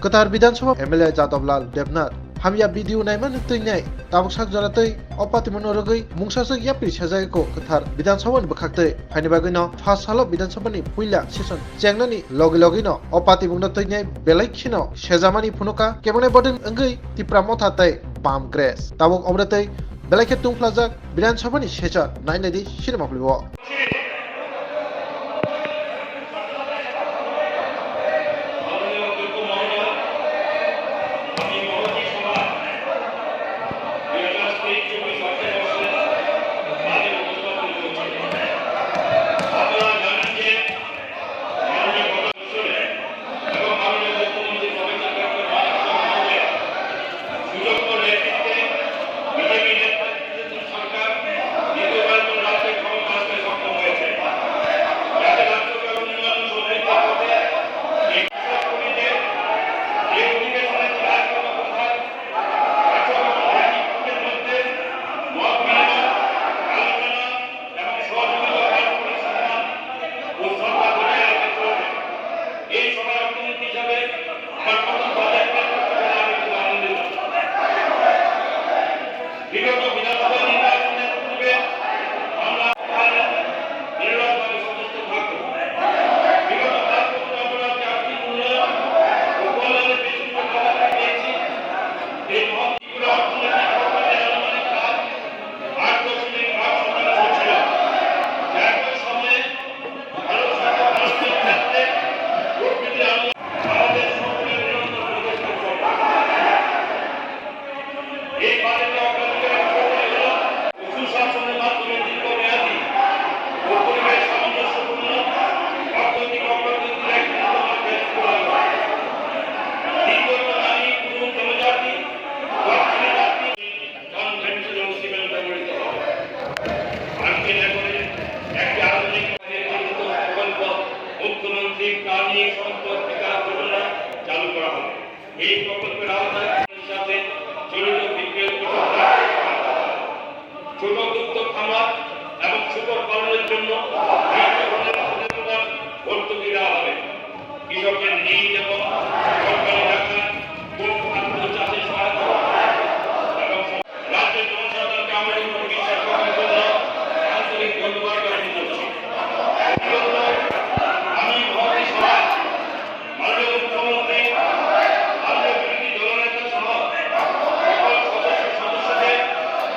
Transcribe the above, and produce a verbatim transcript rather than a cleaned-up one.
Kwthar Bidhan Sabha M L A Jadab Lal Debnath hamya video naimano twi nai tabuk sak jora twi o patimungno rwgwi mungsaswk yapri sejagwi kho kwthar Bidhan Sabha ni bwkhaktwi. Phaini bagwino pha salo Bidhan Sabha ni puila session chengnani logi logino o patimungno twi nai belai kheno sejamani phunukha kebengni bodin wngwi Tipra Motha tei Bam Grass. Tabuk obwrwtwi belai khe tungphlajak Bidhan Sabha ni session. Nai naidi sinima phlibo. মুখ্যমন্ত্রী প্রাণী সম্পদ বিকাশ যোজনা চালু করা হবে। এই প্রকল্পের আওতায় সাথে জড়িত বিক্রয় কৃষকরা ছোট দুগ্ধ খামার এবং শুকর পালনের জন্য